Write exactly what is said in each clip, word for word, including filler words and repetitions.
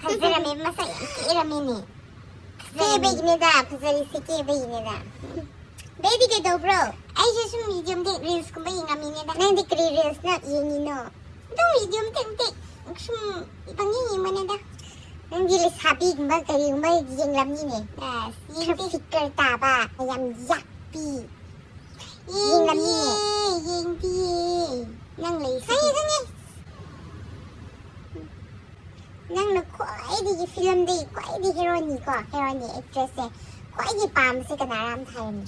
ꯐꯖꯔꯝꯃꯦ, ꯃꯁꯛ ꯌꯥꯝ ꯊꯤꯔꯝꯃꯦꯅꯦ꯫ ꯀꯦꯕꯩꯅꯦꯗ, ꯐꯖꯔꯤꯁꯦ ꯀꯦꯕꯩꯅꯦꯗ꯫ ꯕꯦꯕꯤ ꯀꯩꯗꯧꯕ꯭ꯔꯣ? ꯑꯩꯁꯦ ꯁꯨꯝ ꯌꯨꯇ꯭ꯌꯨꯕꯇ ꯔꯤꯜꯁꯀꯨꯝꯕ ꯌꯦꯡꯉꯝꯃꯤꯅꯦꯗ꯫ ꯅꯪꯗꯤ ꯀꯔꯤ ꯔꯤꯜꯁꯅ ꯌꯦꯡꯉꯤꯅꯣ? ꯑꯗꯨꯝ ꯌꯨꯇ꯭ꯌꯨꯕ ꯃꯇꯦꯛ ꯃꯇꯦꯛ ꯁꯨꯝ ꯄꯪꯌꯦꯡ ꯌꯦꯡꯕꯅꯦꯗ꯫ ꯅꯪꯗꯤ ꯂꯩꯁꯥꯕꯤꯒꯨꯝꯕ ꯀꯔꯤꯒꯨꯝꯕ ꯌꯦꯡꯂꯝꯅꯤꯅꯦ꯫ ꯑꯁ, ꯌꯦꯡꯗꯦ꯫ ꯈꯔ ꯐꯤꯒꯔ ꯇꯥꯕ, ꯌꯥꯝ ꯌꯥꯛꯄꯤ꯫ ꯌꯦꯡꯂꯝꯅꯤꯌꯦ꯫ ꯌꯦꯡꯗꯤꯌꯦ, ꯌꯦꯡꯗꯤꯌꯦ꯫ ꯅꯪ ꯂꯩꯁꯤꯗꯤ꯫ ꯈꯪꯉꯦ, ꯈꯪꯉꯦ꯫ ꯅꯪꯅ ꯈ꯭ꯋꯥꯏꯗꯒꯤ ꯐꯤꯂꯝꯗꯒꯤ ꯈ꯭ꯋꯥꯏꯗꯒꯤ ꯍꯦꯔꯣꯅꯤꯀꯣ, ꯍꯦꯔꯣꯅꯤ ꯑꯦꯛꯇ꯭ꯔꯦꯁꯁꯦ ꯈ꯭ꯋꯥꯏꯗꯒꯤ ꯄꯥꯝꯕꯁꯦ ꯀꯅꯥꯔ ꯑꯝꯇ ꯍꯥꯏꯌꯨꯅꯦ꯫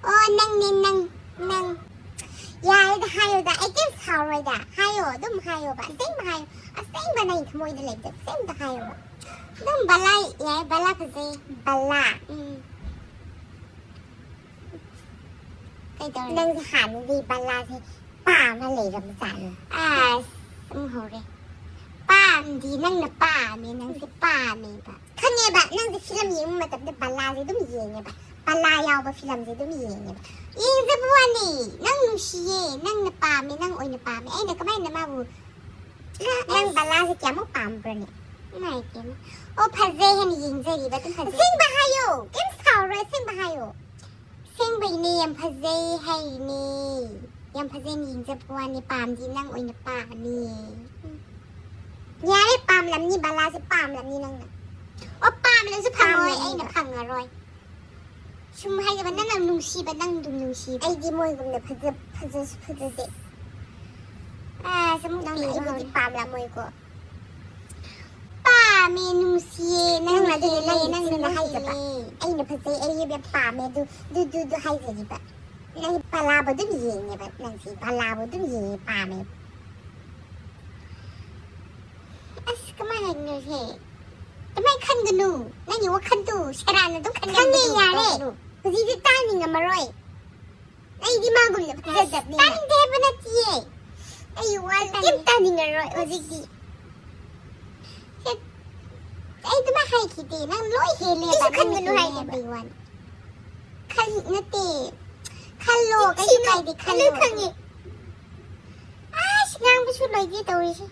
ꯑꯣ, ꯅꯪꯅꯦ, ꯅꯪ, ꯅꯪ꯫ ꯌꯥꯔꯦꯗ, ꯍꯥꯏꯌꯣꯗ, ꯑꯩ ꯀꯩꯝ ꯁꯥꯎꯔꯣꯏꯗ꯫ ꯍꯥꯏꯌꯣ, ꯑꯗꯨꯝ ꯍꯥꯏꯌꯣꯕ, ꯑꯁꯦꯡꯕ ꯍꯥꯏꯌꯣ, ꯑꯁꯦꯡꯕ ꯅꯪ ꯊꯃꯣꯏꯗ ꯂꯩꯕꯗꯣ ꯑꯁꯦꯡꯕ ꯍꯥꯏꯌꯣꯕ꯫ ꯑꯗꯨꯝ ꯕꯂꯥ ꯌꯥꯏ, ꯕꯂꯥ ꯐꯖꯩ꯫ ꯕꯂꯥ꯫ ꯎꯝ꯫ ꯀꯩꯗꯧꯔꯦ? ꯅꯪꯁꯦ ꯍꯥꯟꯅꯗꯤ ꯕꯂꯥꯁꯦ ꯄꯥꯝꯃ ꯂꯩꯔꯝꯖꯥꯠꯅꯤ꯫ ꯑꯁ, ꯑꯃꯨꯛ ꯍꯧꯔꯦ꯫ ꯄꯥꯝꯗꯤ ꯅꯪꯅ ꯄꯥꯝꯃꯦ, ꯅꯪꯁꯦ ꯄꯥꯝꯃꯦꯕ꯫ ꯈꯪꯉꯦꯕ, ꯅꯪꯁꯦ ꯐꯤꯂꯝ ꯌꯦꯡꯕ ꯃꯇꯝꯗ ꯕꯂꯥꯁꯦ ꯑꯗꯨꯝ ꯌꯦꯡꯉꯦꯕ꯫ ꯕꯂꯥ ꯌꯥꯎꯕ ꯐꯤꯂꯝꯁꯦ ꯑꯗꯨꯝ ꯌꯦꯡꯉꯦꯕ꯫ ꯌꯦꯡꯖꯕ ꯋꯥꯅꯤ, ꯅꯪ ꯅꯨꯡꯁꯤꯌꯦ, ꯅꯪꯅ ꯄꯥꯝꯃꯦ, ꯅꯪ ꯑꯣꯏꯅ ꯄꯥꯝꯃꯦ꯫ ꯑꯩꯅ ꯀꯃꯥꯏꯅ ꯃꯥꯕꯨ, ꯅꯪ ꯕꯂꯥꯁꯦ ꯀꯌꯥꯃꯨꯛ ꯄꯥꯝꯕ꯭ꯔꯅꯦ? ꯏꯃꯥꯏ ꯄꯦꯝꯃ꯫ ꯑꯣ, ꯐꯖꯩ ꯍꯥꯏꯅ ꯌꯦꯡꯖꯔꯤꯕ, ꯑꯗꯨꯝ ꯐꯖꯩ꯫ ꯑꯁꯦꯡꯕ ꯍꯥꯏꯌꯣ, ꯀꯩꯝ ꯁꯥꯎꯔꯣꯏ, ꯑꯁꯦꯡꯕ ꯍꯥꯏꯌꯣ꯫ ꯑꯁꯦꯡꯕꯩꯅꯦ, ꯌꯥꯝ ꯐꯖꯩ ꯍꯥꯏꯔꯤꯅꯦ꯫ ꯌꯥꯝ ꯐꯖꯩꯅ ꯌꯦꯡꯖꯕ ꯋꯥꯅꯤ, ꯄꯥꯝꯗꯤ ꯅꯪ ꯑꯣꯏꯅ ꯄꯥꯝꯃꯤ꯫ ꯌꯥꯔꯦ, ꯄꯥꯝꯂꯝꯅꯤ, ꯕꯂꯥꯁꯦ ꯄꯥꯝꯂꯝꯅꯤ ꯅꯪꯅ꯫ ꯑꯣ, ꯄꯥꯝꯂꯁꯨ ꯐꯪꯉꯣꯏ, ꯄꯥꯝꯂꯝꯅꯤꯕ꯫ ꯑꯩꯅ ꯐꯪꯉꯔꯣꯏ꯫ ꯁꯨꯝ ꯍꯥꯏꯖꯕ, ꯅꯪꯅ ꯅꯨꯡꯁꯤꯕ, ꯅꯪ ꯑꯗꯨꯝ ꯅꯨꯡꯁꯤꯕ꯫ ꯑꯩꯗꯤ ꯃꯣꯏꯒꯨꯝꯅ ꯐꯖ-, ꯐꯖꯁꯨ ꯐꯖꯗꯦ꯫ ꯑꯁ, ꯑꯃꯨꯛ ꯅꯪꯅ ꯄꯦꯕ ꯑꯩꯕꯨꯗꯤ ꯍꯧꯔꯦ꯫ ꯄꯥꯝꯂꯝꯃꯣꯏꯀꯣ꯫ ꯄꯥꯝꯃꯦ, ꯅꯨꯡꯁꯤꯌꯦ, ꯅꯪꯅ ꯅꯪꯅ ꯑꯗꯨꯗꯤ ꯍꯦꯜꯂꯦ, ꯅꯪꯒꯤ ꯅꯪꯅ ꯆꯤꯟꯗ ꯍꯥꯏꯖꯕ꯫ ꯍꯦꯜꯂꯦ꯫ ꯑꯩꯅ ꯐꯖꯩ, ꯑꯩ ꯌꯥꯝ ꯄꯥꯝꯃꯦ, ꯑꯗꯨ, ꯑꯗꯨ, ꯑꯗꯨ, ꯑꯗꯨ ꯍꯥꯏꯖꯔꯤꯕ꯫ ꯅꯪ ꯕꯂꯥꯕꯨ ꯑꯗꯨꯝ ꯌꯦꯡꯉꯦꯕ, ꯅꯪꯁꯤ ꯕꯂꯥꯕꯨ ꯑꯗꯨꯝ ꯌꯦꯡꯉꯦ, ꯄꯥꯝꯃꯦ꯫ ꯑꯁ, ꯀꯃꯥꯏ ꯍꯥꯏꯗꯣꯏꯅꯣ ꯁꯦ? ꯑꯗꯨꯃꯥꯏ ꯈꯟꯒꯅꯨ꯫ ꯅꯪꯒꯤ ꯋꯥꯈꯜꯗꯨ ꯁꯦꯔꯥꯟꯅ ꯑꯗꯨꯝ ꯈꯟꯒꯟꯕꯗꯨ ꯈꯪꯉꯦ, ꯌꯥꯔꯦ꯫ ꯇꯧꯒꯅꯨ꯫ ꯍꯧꯖꯤꯛꯇꯤ ꯇꯥꯅꯤꯡꯉꯝꯃꯔꯣꯏ꯫ ꯑꯩꯗꯤ ꯃꯥꯒꯨꯝꯅ ꯐꯖꯗꯕꯅꯤꯅ꯫ ꯇꯥꯅꯤꯡꯗꯦ ꯍꯥꯏꯕ ꯅꯠꯇꯤꯌꯦ꯫ ꯑꯩ ꯋꯥ ꯀꯩꯝ ꯇꯥꯅꯤꯡꯉꯔꯣꯏ ꯍꯧꯖꯤꯛꯇꯤ꯫ ꯁꯦ, ꯑꯩ ꯑꯗꯨꯃꯥꯏ ꯍꯥꯏꯈꯤꯗꯦ꯫ ꯅꯪ ꯂꯣꯏ ꯍꯦꯜꯂꯦꯕ꯫ ꯀꯩꯁꯨ ꯈꯟꯒꯅꯨ ꯅꯪꯅ ꯍꯦꯜꯂꯦ ꯍꯥꯏꯗꯦꯕ꯫ ꯍꯥꯏꯕꯩ ꯋꯥꯅꯤ꯫ ꯈꯟ-, ꯅꯠꯇꯦ꯫ ꯈꯜꯂꯣ, ꯀꯩꯁꯨ ꯀꯥꯏꯗꯦ, ꯈꯜꯂꯣ꯫ ꯂꯣꯏ ꯈꯪꯉꯦ꯫ ꯑꯁ, ꯉꯥꯡꯕꯁꯨ ꯂꯣꯏꯗꯦ ꯇꯧꯔꯤꯁꯦ꯫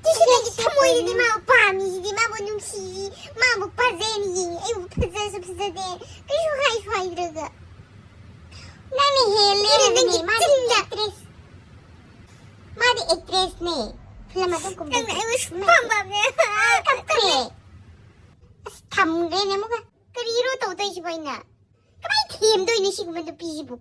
ꯁꯤꯁꯤꯅ ꯊꯃꯣꯏꯗꯗꯤ ꯃꯥꯕꯨ ꯄꯥꯝꯃꯤꯁꯤꯗꯤ, ꯃꯥꯕꯨ ꯅꯨꯡꯁꯤꯁꯤ, ꯃꯥꯕꯨ ꯐꯖꯅ ꯌꯦꯡꯉꯤ, ꯑꯩꯕꯨ ꯐꯖꯁꯨ ꯐꯖꯗꯦ, ꯀꯩꯁꯨ ꯍꯥꯏꯁꯨ ꯍꯥꯏꯗ꯭ꯔꯒ꯫ ꯅꯪꯅ ꯍꯦꯜꯂꯦ ꯀꯔꯤ ꯍꯥꯏꯕꯅꯦ, ꯅꯪꯒꯤ ꯃꯥꯗꯤ ꯆꯤꯟꯗ? Actress꯫ ꯃꯥꯗꯤ actressꯅꯦ꯫ Film ꯑꯗꯨꯝ ꯀꯨꯝꯕ ꯅꯪꯅ ꯑꯩꯕꯨ ꯁꯨꯡꯄꯥꯝ ꯄꯥꯝꯗꯦ꯫ ꯀꯞꯈ꯭ꯔꯦ꯫ ꯑꯁ, ꯊꯝꯈ꯭ꯔꯦꯅꯦ ꯑꯃꯨꯛꯀ꯫ ꯀꯔꯤꯔꯣ ꯇꯧꯗꯣꯏꯁꯤꯕꯣ ꯑꯩꯅ? ꯀꯃꯥꯏꯅ ꯊꯦꯝꯗꯣꯏꯅꯣ ꯁꯤꯒꯨꯝꯕ ꯅꯨꯄꯤꯁꯤꯕꯨ?